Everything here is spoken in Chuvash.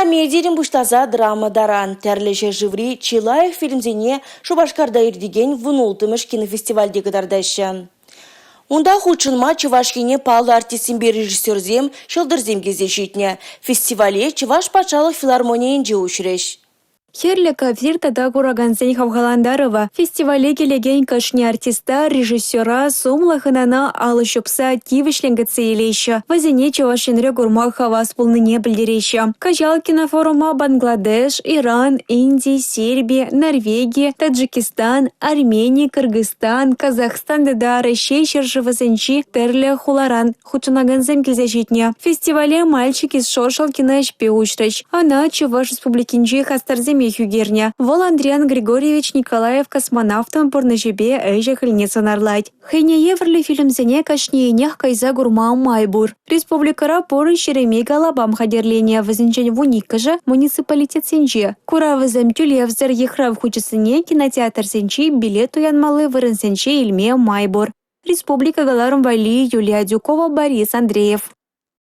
Комедирен пуҫласа драма таран тӗрлӗ ҫӗршыври чи лайӑх фильмсене Шупашкарта иртекен 16-мӗш кинофестивальте кӑтартаҫҫӗ. Унта хутшӑнма Чӑваш Ене паллӑ артистсемпе режиссерсем, ҫӑлтӑрсем килсе ҫитнӗ. Фестивале Чӑваш патшалӑх филармонийӗнче уҫрӗҫ. Хӗрлӗ кавир тата куракансен хавхалантарӑвӗ. Фестивале килекен кашни артиста, режиссера, сумлӑ хӑнана алӑ ҫупса тивӗҫлӗн кӗтсе илеҫҫӗ. Вӗсене Чӑваш Енре курма хавас пулнине пӗлтереҫҫӗ. Кӑҫал кинофорума Бангладеш, Иран, Инди, Серби, Норвеги, Таджикистан, Армени, Кыргызстан, Казахстан тата Раҫҫей ҫӗршывӗсенчи тӗрлӗ хуларан хутшӑнакансем килсе ҫитнӗ. Фестивале «Мальчик из Шоршел» киноӗҫпе уҫрӗҫ. Ӑна Чӑваш Республикинчи хастарсемех ӳкернӗ. Вӑл Андриян Григорьевич Николаев космонавтӑн пурнӑҫӗпе ӗҫӗ-хӗлне сӑнарлать. Хӑйне евӗрлӗ фильмсене кашнийӗнех кайса курма май пур. Республикӑра пурӗ 22 лапам хатӗрленӗ, вӗсенчен 12-шӗ муниципалитетсенче. Куравӗсем тӳлевсӗр, йыхрав хучӗсене кинотеатрсенчи билет туянмалли вырӑнсенче илме май пур. Республика кӑларӑм валли Юлия Адюкова, Борис Андреев.